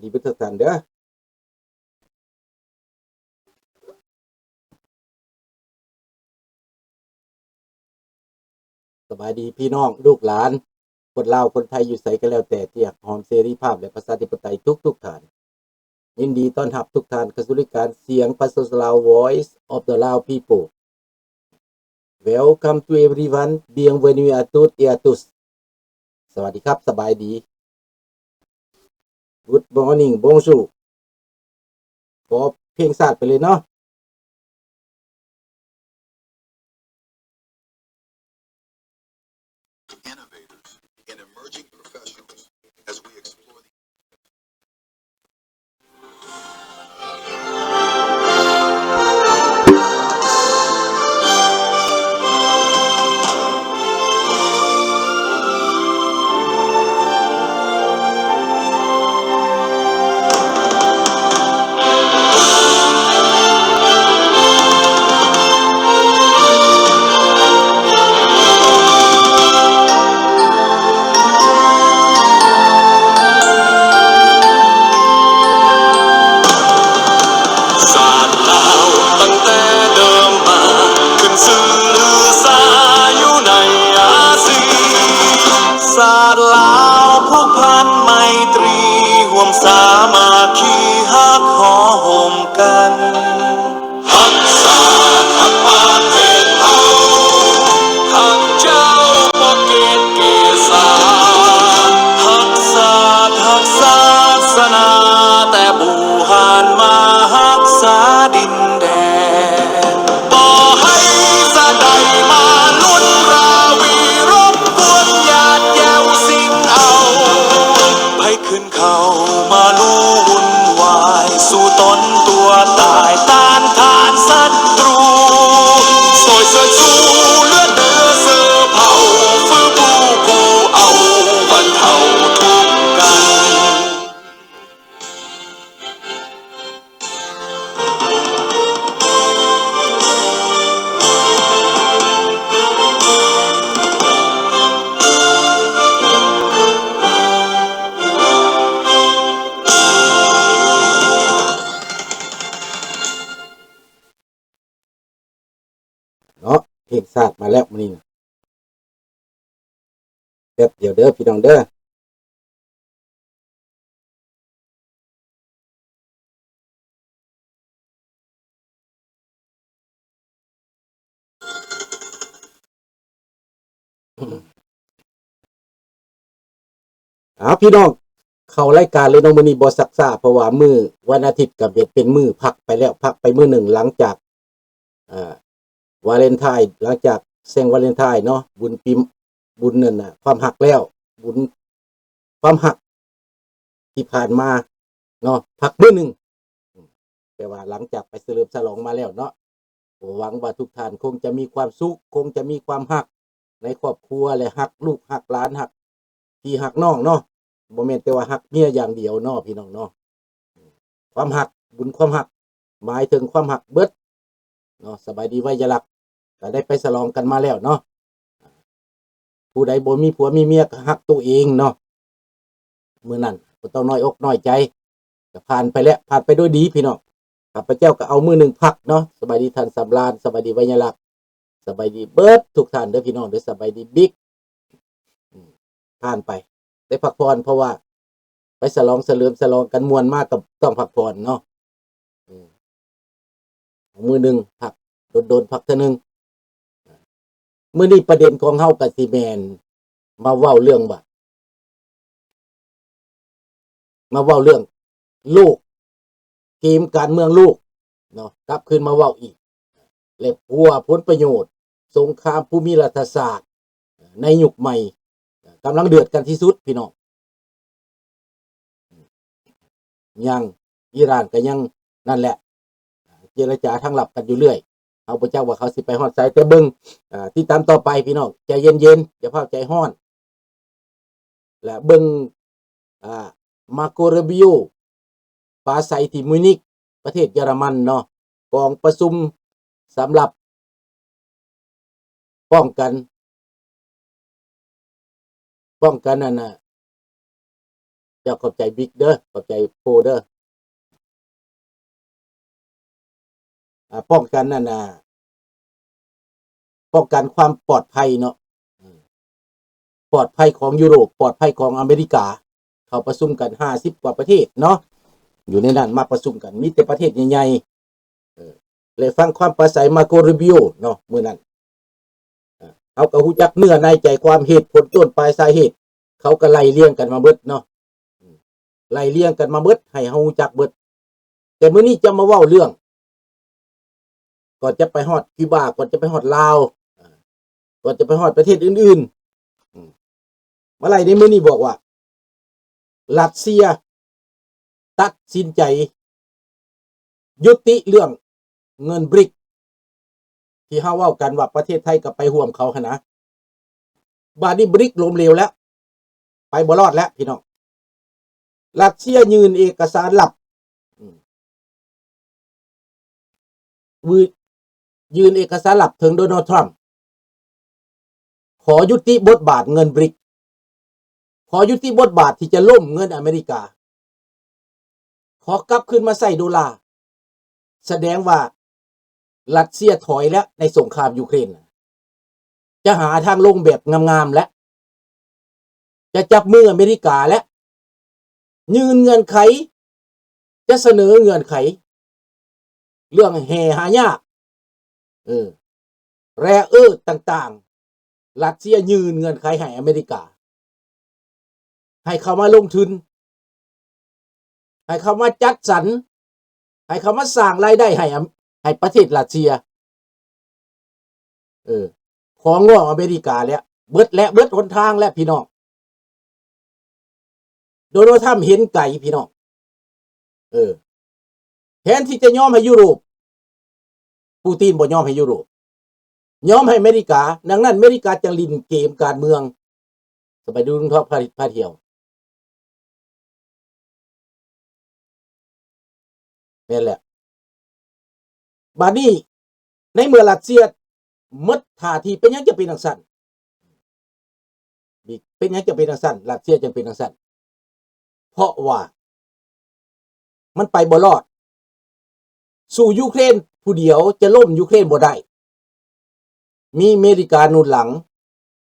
ດີເບິດທຸກທ່ານເດີ. ສະບາຍດີພີ່ນ້ອງລູກຫຼານ ຄົນລາວຄົນໄທຢູ່ໃສກໍແລ້ວແຕ່ ທີ່ຮັກຫອມເສລີພາບ ແລະ ປະຊາທິປະໄຕທຸກໆທ່ານ. ຍິນດີຕ້ອນຮັບທຸກທ່ານເຂົ້າສູ່ລາຍການສຽງປະຊາຊົນລາວ Voice of the Lao People. Welcome to everyone. Bienvenue à toutes et à tous. ສະຫວັດດີຄັບ ສະບາຍດີ. Good morning, bonjour. ຂໍເພງຊາດໄປເລີຍເນາະ. Innovators and emerging professionals as we explore the ຊາດລາວຕັ້ງແຕ່ເດີມມາ ຂຶ້ນຊື່ລືຊາຢູ່ໃນອາຊີ. ຊາດລາວຜູກພັນໄມຕຣີ ຮ່ວມສາມັກຄີຮັກຫໍ່ໂຮມກັນ. ຮັກຊາດຮັກປະເທດເຮົາ ຮັກເຈົ້າປະເກດເກສາ ຮັກຊາດຮັກສາສະໜາ ແຕ່ບູຮານມາຮັກສາດິນແດນ. ບໍ່ໃຫ້ຊາດໃດມາລຸນລາວີ ລົບກວນຍາດເຍົາຊິງເອົາ ໃຜຂຶ້ນ ເຂົ້າມາລຸ້ນວາຍ ສູ້ຕົນຕົວຕາຍ ຕ້ານທານສັດຕູ ຊ່ອຍເຊີດຊູເລືອດເນື້ອເຊື້ອເຜົ່າ ຟື້ນຟູກູ້ເອົາບັນເທົາທຸກກັນ. ເນາະ ເພງຊາດມາແລ້ວມື້ນີ້ນະ. ແປັບດຽວເດີພີ່ນ້ອງເດີ. ເອົາ ພີ່ນ້ອງ ເຂົ້າລາຍການເລີຍເນາະ. ມື້ນີ້ບໍ່ຊັກຊ້າ ເພາະວ່າມື້ວັນອາທິດກໍເປັນມື້ພັກໄປແລ້ວ ພັກໄປມື້ໜຶ່ງ ຫຼັງຈາກ ອ່າ ວາເລັນທາຍ ຫຼັງຈາກແຊງວາເລັນທາຍເນາະ ບຸນປີ ບຸນນັ້ນນະ ຄວາມຮັກແລ້ວ ບຸນຄວາມຮັກທີ່ຜ່ານມາເນາະ ພັກມື້ໜຶ່ງ. ແຕ່ວ່າຫຼັງຈາກໄປສະເຫຼີມສະຫຼອງມາແລ້ວເນາະ ກໍຫວັງວ່າທຸກທ່ານຄົງຈະມີຄວາມສຸກ ຄົງຈະມີຄວາມຮັກໃນຄອບຄົວ ແລະ ຮັກລູກຮັກຫຼານ ຮັກພີ່ຮັກນ້ອງເນາະ. ບໍ່ແມ່ນແຕ່ວ່າຮັກເມຍຢ່າງດຽວເນາະພີ່ນ້ອງເນາະ. ຄວາມຮັກ ບຸນຄວາມຮັກ ໝາຍເຖິງຄວາມຮັກເບິດເນາະ. ສະບາຍດີໄວຍະລັກ ກໍໄດ້ໄປສະຫຼອງກັນມາແລ້ວເນາະ. ຜູ້ໃດບໍ່ມີຜົວມີເມຍກໍຮັກໂຕເອງເນາະ. ມື້ນັ້ນບໍ່ຕ້ອງນ້ອຍອົກນ້ອຍໃຈ ກໍຜ່ານໄປແລ້ວ ຜ່ານໄປໂດຍດີພີ່ນ້ອງ. ຂ້າພະເຈົ້າກໍເອົາມື້ໜຶ່ງພັກເນາະ. ສະບາຍດີທ່ານສຳລານ ສະບາຍດີໄວຍະລັກ ສະບາຍດີເບິດທຸກທ່ານເດີພີ່ນ້ອງເດີ ສະບາຍດີບິກ. ອືມ ຜ່ານໄປ ໄດ້ພັກຜ່ອນ ເພາະວ່າໄປສະຫຼອງສະເຫຼີມສະຫຼອງກັນມ່ວນມາ ກໍຕ້ອງພັກຜ່ອນເນາະ. ອືມ ມື້ໜຶ່ງພັກ ດົນໆພັກເທື່ອໜຶ່ງ. ມື້ນີ້ປະເດັນຂອງເຮົາກໍຊິແມ່ນມາເວົ້າເລື່ອງວ່າ ມາເວົ້າເລື່ອງໂລກ ເກມການເມືອງໂລກເນາະ ກັບຄືນມາເວົ້າອີກ ແລະ ພົວ ຜົນປະໂຫຍດ ສົງຄາມພູມິລັດຖະສາດໃນຍຸກໃໝ່ ກຳລັງເດືອດກັນທີ່ສຸດພີ່ນ້ອງ. ຍັງ ອີຣານກໍຍັງນັ້ນແຫຼະ ເຈລະຈາທາງລັບກັນຢູ່ເລື້ອຍ. ເຮົາບໍ່ຈັກວ່າເຂົາຊິໄປຮອດໃສ ແຕ່ເບິ່ງ ເອີ ຕິດຕາມຕໍ່ໄປພີ່ນ້ອງ ໃຈເຢັນໆ ຢ່າຟ້າວໃຈຮ້ອນ ແລະ ເບິ່ງ ອາ ມາໂກ ຣູບີໂອ ປາໄສທີ່ມູນິກ ປະເທດເຢຍລະມັນເນາະ ກອງປະຊຸມສຳລັບປ້ອງກັນ ປ້ອງກັນອັນນ່າ ເຈົ້າຂອບໃຈບິກເດີ ຂອບໃຈໂພເດີ. ອ່າ ປ້ອງກັນນັ້ນນະ ປ້ອງກັນຄວາມປອດໄພເນາະ ເອີ ປອດໄພຂອງຢູໂຣບ ປອດໄພຂອງອາເມລິກາ ເຂົາປະຊຸມກັນຫ້າສິບກວ່າປະເທດເນາະ ຢູ່ໃນນັ້ນມາປະຊຸມກັນ ມີແຕ່ປະເທດໃຫຍ່ໆ ເອີ ແລະ ຟັງຄວາມປາໄສມາໂກ ຣູບິໂອ ເນາະ ມື້ນັ້ນ. ເຮົາກໍຮູ້ຈັກເນື້ອໃນໃຈຄວາມ ເຫດຜົນ ຕົ້ນປາຍສາເຫດ ເຂົາກໍໄລ່ລຽງກັນມາເບິດເນາະ ໄລ່ລຽງກັນມາເບິດ ໃຫ້ເຮົາຮູ້ຈັກເບິດ. ແຕ່ມື້ນີ້ຈະມາເວົ້າເລື່ອງ ກ່ອນຈະໄປຮອດຄິວບາ ກ່ອນຈະໄປຮອດລາວ ກ່ອນຈະໄປຮອດປະເທດອື່ນໆ ມາໄລ່ໃນມື້ນີ້ ບອກວ່າ ຣັດເຊຍຕັດສິນໃຈ ຍຸຕິເລື່ອງເງິນບຣິກ ທີ່ເຮົາເວົ້າກັນວ່າປະເທດໄທກໍໄປຮ່ວມເຂົາຫັ້ນນະ. ບາດນີ້ບຣິກລົ້ມເຫຼວແລ້ວ ໄປບໍ່ລອດແລ້ວພີ່ນ້ອງ. ຣັດເຊຍຍື່ນເອກະສານລັບ ອືມ ວື ຍື່ນເອກະສານລັບເຖິງໂດນັລ ທຣຳ ຂໍຍຸຕິບົດບາດເງິນບຣິກ ຂໍຍຸຕິບົດບາດທີ່ຈະລົ້ມເງິນອາເມລິກາ ຂໍກັບຄືນມາໃຊ້ໂດລາ. ສະແດງວ່າຣັດເຊຍຖອຍແລ້ວໃນສົງຄາມຢູເຄຣນ ຈະຫາທາງລົງແບບງາມໆແລ້ວ ຈະຈັບມືອາເມລິກາແລ້ວ ຍື່ນເງື່ອນໄຂ ຈະສະເໜີເງື່ອນໄຂ ເລື່ອງແຮ່ຫາຍາກ ເອີ ແຣເອີດຕ່າງໆ ຣັດເຊຍຍື່ນເງື່ອນໄຂໃຫ້ອາເມລິກາ ໃຫ້ເຂົ້າມາລົງທຶນ ໃຫ້ເຂົ້າມາຈັດສັນ ໃຫ້ເຂົ້າມາສ້າງລາຍໄດ້ໃຫ້ອຳ ໃຫ້ປະເທດຣັດເຊຍ. ເອີ ຂໍງໍ້ອາເມລິກາແລ້ວ ເບິດແລ້ວ ເບິດຫົນທາງແລ້ວພີ່ນ້ອງ. ໂດນັລ ທຣຳ ເຫັນໄກພີ່ນ້ອງ ເອີ ແທນທີ່ຈະຍອມໃຫ້ຢູໂຣບ ປູຕິນບໍ່ຍອມໃຫ້ຢູໂຣບ ຍອມໃຫ້ອາເມລິກາ. ດັ່ງນັ້ນອາເມລິກາຈຶ່ງຫຼິ້ນເກມການເມືອງ. ສະບາຍດີລຸງທອບ ພາ ພາທ່ຽວ. ແມ່ນແຫຼະ. ບາດນີ້ໃນເມື່ອຣັດເຊຍໝົດທ່າທີ ເປັນຫຍັງຈະເປັນຈັ່ງຊັ້ນ? ເປັນຫຍັງຈະເປັນຈັ່ງຊັ້ນ? ຣັດເຊຍຈຶ່ງເປັນຈັ່ງຊັ້ນ ເພາະວ່າມັນໄປບໍ່ລອດ. ສູ້ຢູເຄຣນຜູ້ດຽວຈະລົ້ມຢູເຄຣນບໍ່ໄດ້. ມີອາເມລິກາໜູນຫຼັງ,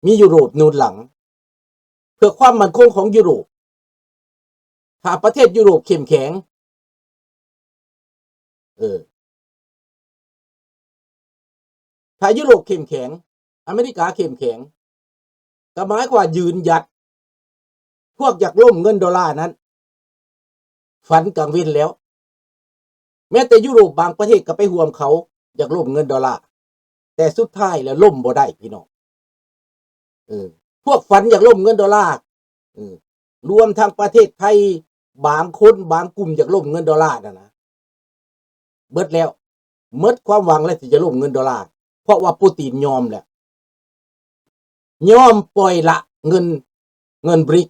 ມີຢູໂຣບໜູນຫຼັງ ເພື່ອຄວາມໝັ້ນຄົງຂອງຢູໂຣບ. ຖ້າປະເທດຢູໂຣບເຂັ້ມແຂງ ເອີ ຖ້າຢູໂຣບເຂັ້ມແຂງ, ອາເມລິກາເຂັ້ມແຂງ, ກໍໝາຍຄວາມວ່າຢືນຢັດ ພວກຢາກລົ້ມເງິນໂດລານັ້ນ ຝັນກາງເວັນແລ້ວ. ແມ້ແຕ່ຢູໂຣບບາງປະເທດກໍໄປຮ່ວມເຂົາ ຢາກລົ້ມເງິນໂດລາ, ແຕ່ສຸດທ້າຍແລ້ວລົ້ມບໍ່ໄດ້ພີ່ນ້ອງ. ເອີ ພວກຝັນຢາກລົ້ມເງິນໂດລາ ເອີ ລວມທັງປະເທດໄທ ບາງຄົນບາງກຸ່ມຢາກລົ້ມເງິນໂດລານັ້ນນະ ເບິດແລ້ວ. ໝົດຄວາມຫວັງແລ້ວທີ່ຈະລົ້ມເງິນໂດລາ ເພາະວ່າປູຕິນຍອມແລ້ວ. ຍອມປ່ອຍລະເງິນ, ເງິນບຣິກ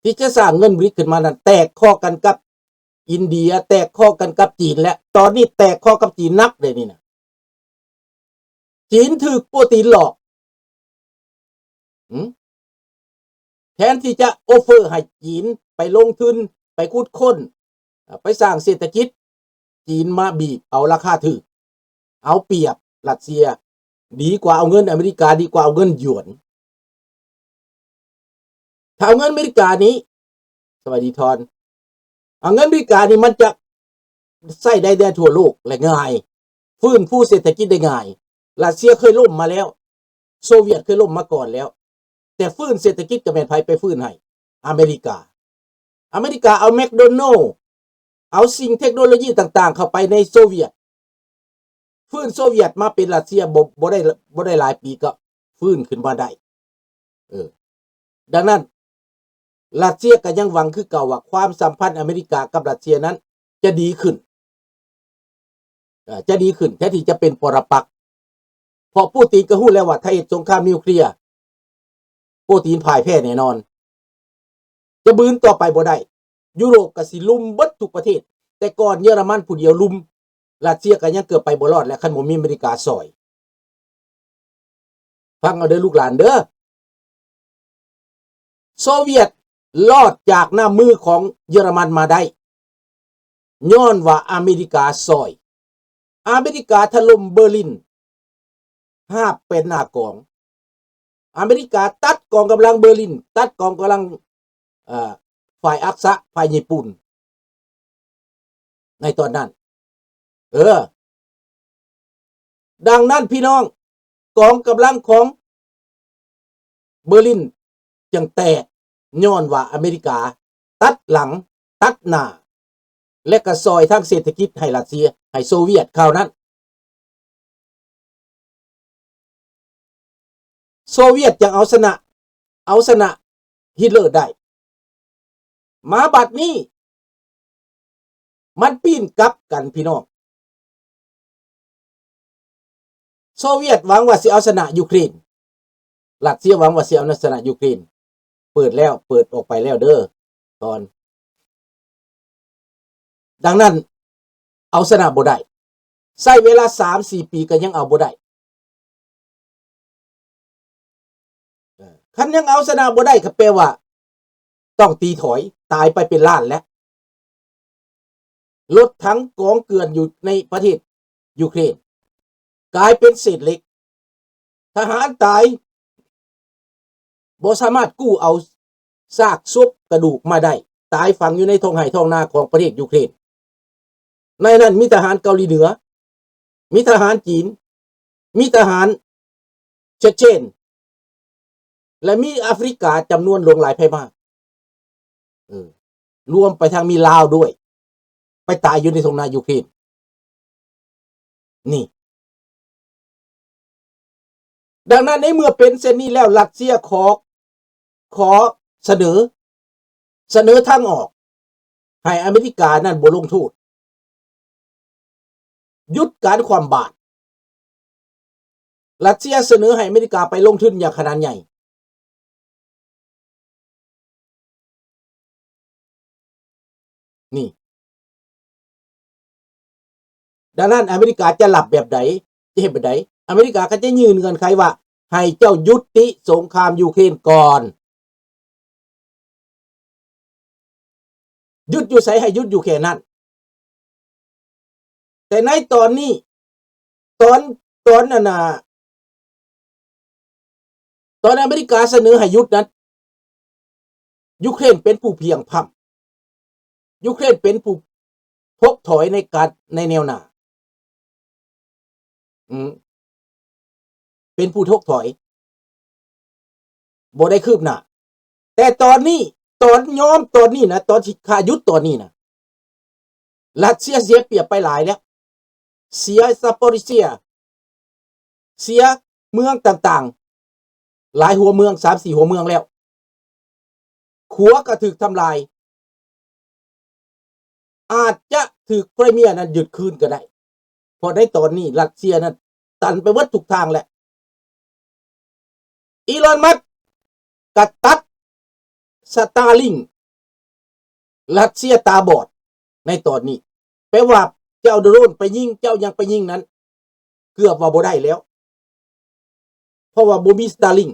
ທີ່ຈະສ້າງເງິນບຣິກຂຶ້ນມານັ້ນ ແຕກຄໍກັນກັບອິນເດຍ, ແຕກຄໍກັນກັບຈີນ ແລະ ຕອນນີ້ແຕກຄໍກັບຈີນໜັກເດ້ນີ້ນະ. ຈີນຖືກປູຕິນຫຼອກ. ຫືມ? ແທນທີ່ຈະໂອເຟີໃຫ້ຈີນໄປລົງທຶນ, ໄປຂຸດຄົ້ນ, ໄປສ້າງເສດຖະກິດ, ຈີນມາບີບເອົາລາຄາຖືກ, ເອົາປຽບຣັດເຊຍ, ດີກວ່າເອົາເງິນອາເມລິກາ, ດີກວ່າເອົາເງິນຢວນ. ຖ້າເອົາເງິນອາເມລິການີ້, ສະບາຍດີທອນ, ເອົາເງິນອາເມລິການີ້ມັນຈະໃຊ້ໄດ້ແດ່ທົ່ວໂລກ ແລະ ງ່າຍ, ຟື້ນຟູເສດຖະກິດໄດ້ງ່າຍ. ຣັດເຊຍເຄີຍລົ້ມມາແລ້ວ, ໂຊວຽດເຄີຍລົ້ມມາກ່ອນແລ້ວ, ແຕ່ຟື້ນເສດຖະກິດກໍແມ່ນໃຜໄປຟື້ນໃຫ້? ອາເມລິກາ. ອາເມລິກາເອົາແມັກໂດນັລ, ເອົາສິ່ງເທັກໂນໂລຢີຕ່າງໆເຂົ້າໄປໃນໂຊວຽດ, ຟື້ນໂຊວຽດມາເປັນຣັດເຊຍ ບໍ່, ບໍ່ໄດ້, ບໍ່ໄດ້ຫຼາຍປີກໍຟື້ນຂຶ້ນມາໄດ້. ເອີ ດັ່ງນັ້ນ ຣັດເຊຍກໍຍັງຫວັງຄືເກົ່າວ່າຄວາມສຳພັນອາເມລິກາກັບຣັດເຊຍນັ້ນຈະດີຂຶ້ນ, ເອີ ຈະດີຂຶ້ນ ແທນທີ່ຈະເປັນປໍລະປັກ. ເພາະປູຕິນກໍຮູ້ແລ້ວວ່າຖ້າເຮັດສົງຄາມນິວເຄລຍ ປູຕິນພ່າຍແພ້ແນ່ນອນ. ຈະບືນຕໍ່ໄປບໍ່ໄດ້. ຢູໂຣບກໍຊິລຸມເບິດທຸກປະເທດ. ແຕ່ກ່ອນເຢຍລະມັນຜູ້ດຽວລຸມ, ຣັດເຊຍກໍຍັງເກືອບໄປບໍ່ລອດແຫຼະ ຄັນບໍ່ມີອາເມລິກາຊ່ອຍ. ຟັງເອົາເດີລູກຫຼານເດີ. ໂຊວຽດ ລອດຈາກນ້ຳມືຂອງເຢຍລະມັນມາໄດ້ ຍ້ອນວ່າອາເມລິກາຊ່ອຍ. ອາເມລິກາຖະຫຼົ່ມເບີລິນ ຮາບເປັນໜ້າກອງ. ອາເມລິກາຕັດກອງກຳລັງເບີລິນ, ຕັດກອງກຳລັງ ເອີ ຝ່າຍອັກສະ, ຝ່າຍຍີ່ປຸ່ນ ໃນຕອນນັ້ນ. ເອີ ດັ່ງນັ້ນພີ່ນ້ອງ, ກອງກຳລັງຂອງເບີລິນຈຶ່ງແຕກ ຍ້ອນວ່າອາເມລິກາຕັດຫຼັງ, ຕັດໜ້າ ແລະ ກະຊ່ອຍທາງເສດຖະກິດໃຫ້ຣັດເຊຍ, ໃຫ້ໂຊວຽດຄາວນັ້ນ. ໂຊວຽດຈຶ່ງເອົາຊະນະ, ເອົາຊະນະຮິດເລີໄດ້. ມາບັດນີ້ ມັນປີ້ນກັບກັນພີ່ນ້ອງ. ໂຊວຽດຫວັງວ່າຊິເອົາຊະນະຢູເຄຣນ, ຣັດເຊຍຫວັງວ່າຊິເອົາຊະນະຢູເຄຣນ. ເປີດແລ້ວ, ເປີດອອກໄປແລ້ວເດີຕອນ. ດັ່ງນັ້ນ ເອົາຊະນະບໍ່ໄດ້. ໃຊ້ເວລາສາມສີ່ປີກໍຍັງເອົາບໍ່ໄດ້. ເອີ ຄັນຍັງເອົາຊະນະບໍ່ໄດ້ ກໍແປວ່າຕ້ອງຕີຖອຍ, ຕາຍໄປເປັນລ້ານແລ້ວ. ລົດຖັງກອງເກື່ອນຢູ່ໃນປະເທດຢູເຄຣນ ກາຍເປັນເສດເຫຼັກ. ທະຫານຕາຍ ບໍ່ສາມາດກູ້ເອົາຊາກສົບກະດູກມາໄດ້, ຕາຍຝັງຢູ່ໃນທ້ອງໄຮ່ທ້ອງນາຂອງປະເທດຢູເຄຣນ. ໃນນັ້ນມີທະຫານເກົາຫຼີເໜືອ, ມີທະຫານຈີນ, ມີທະຫານເຊັດເຊນ ແລະ ມີອາຟຣິກາຈຳນວນຫຼວງຫຼາຍໄພມາກ. ເອີ ລວມໄປທັງມີລາວດ້ວຍ ໄປຕາຍຢູ່ໃນທົ່ງນາຢູເຄຣນນີ້. ດັ່ງນັ້ນ ໃນເມື່ອເປັນເຊັ່ນນີ້ແລ້ວ, ຣັດເຊຍຂໍ, ຂໍສະເໜີ, ສະເໜີທາງອອກ ໃຫ້ອາເມລິການັ້ນບໍ່ລົງໂທດ, ຢຸດການຄວ່ຳບາດ. ຣັດເຊຍສະເໜີໃຫ້ອາເມລິກາໄປລົງທຶນຢ່າງຂະໜາດໃຫຍ່. ນີ້. ດັ່ງນັ້ນ ອາເມລິກາຈະຮັບແບບໃດ? ຈະເຮັດແບບໃດ? ອາເມລິກາກໍຈະຍື່ນເງື່ອນໄຂວ່າ ໃຫ້ເຈົ້າຢຸດຕິສົງຄາມຢູເຄຣນກ່ອນ. ຢຸດຢູ່ໃສ? ໃຫ້ຢຸດຢູ່ແຄ່ນັ້ນ. ແຕ່ໃນຕອນນີ້ ຕອນ ຕອນອັນນ່າ ຕອນອາເມລິກາສະເໜີໃຫ້ຢຸດນັ້ນ ຢູເຄຣນເປັນຜູ້ພຽງພຳ, ຢູເຄຣນເປັນຜູ້ທົກຖອຍໃນການ ໃນແນວໜ້າ. ອືມ ເປັນຜູ້ທົກຖອຍ ບໍ່ໄດ້ຄືບໜ້າ. ແຕ່ຕອນນີ້ ຕອນຍອມຕອນນີ້ນະ ຕອນທີ່ຂ້າຢຸດຕອນນີ້ນະ ຣັດເຊຍເສຍປຽບໄປຫຼາຍແລ້ວ. ເສຍຊາປອຣິເຊຍ, ເສຍເມືອງຕ່າງໆ ຫຼາຍຫົວເມືອງ, ສາມສີ່ຫົວເມືອງແລ້ວ. ຂົວກໍຖືກທຳລາຍ. ອາດຈະຖືກໄຄຣເມຍນັ້ນຍຶດຄືນກໍໄດ້, ເພາະໃນຕອນນີ້ຣັດເຊຍນັ້ນຕັນໄປເບິດທຸກທາງແລ້ວ. ອີລອນ ມັສກະຕັດສະຕາລິງ, ຣັດເຊຍຕາບອດໃນຕອນນີ້. ແປວ່າເຈົ້າໂດຣນໄປຍິງ, ເຈົ້າຫຍັງໄປຍິງນັ້ນ ເກືອບວ່າບໍ່ໄດ້ແລ້ວ. ເພາະວ່າບໍ່ມີສະຕາລິງ.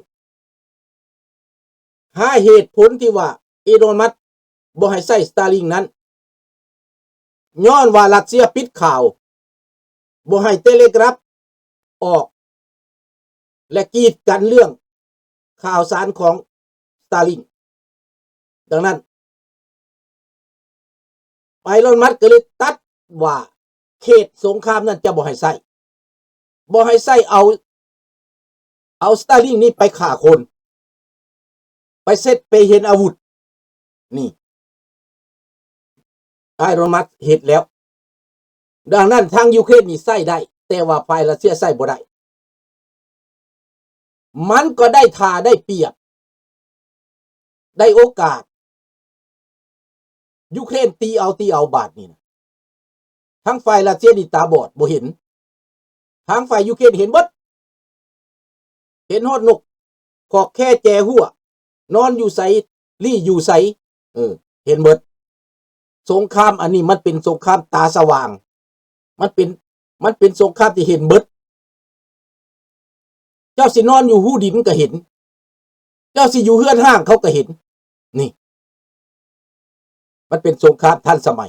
ຫາເຫດຜົນທີ່ວ່າອີລອນ ມັສບໍ່ໃຫ້ໃຊ້ສະຕາລິງນັ້ນ ຍ້ອນວ່າຣັດເຊຍປິດຂ່າວ, ບໍ່ໃຫ້ເຕເລກຣາຟອອກ ແລະ ກີດກັນເລື່ອງຂ່າວສານຂອງສະຕາລິງ. ດັ່ງນັ້ນ ອີລອນ ມັສກໍເລີຍຕັດວ່າເຂດສົງຄາມນັ້ນຈະບໍ່ໃຫ້ໃຊ້, ບໍ່ໃຫ້ໃຊ້ເອົາ ເອົາສະຕາລິງນີ້ໄປຂ້າຄົນ, ໄປເຊັດ ໄປເຫັນອາວຸດ. ນີ້ ອີລອນ ມັສເຮັດແລ້ວ. ດັ່ງນັ້ນ ທາງຢູເຄຣນນີ້ໃຊ້ໄດ້, ແຕ່ວ່າຝ່າຍຣັດເຊຍໃຊ້ບໍ່ໄດ້. ມັນກໍໄດ້ທ່າໄດ້ປຽບ, ໄດ້ໂອກາດ. ຢູເຄຣນຕີເອົາ, ຕີເອົາບາດນີ້ນະ. ທາງຝ່າຍຣັດເຊຍນີ້ຕາບອດ, ບໍ່ເຫັນ. ທາງຝ່າຍຢູເຄຣນເຫັນເບິດ. ເຫັນຮອດນົກຄອກແຄແຈຫົວ, ນອນຢູ່ໃສ, ລີ້ຢູ່ໃສ, ເອີ, ເຫັນເບິດ. ສົງຄາມອັນນີ້ມັນເປັນສົງຄາມຕາສະຫວ່າງ, ມັນເປັນ, ມັນເປັນສົງຄາມທີ່ເຫັນເບິດ. ເຈົ້າຊິນອນຢູ່ຮູດິນກໍເຫັນ, ເຈົ້າຊິຢູ່ເຮືອນຮ້າງເຂົາກໍເຫັນ. ນີ້ ມັນເປັນສົງຄາມທັນສະໄໝ.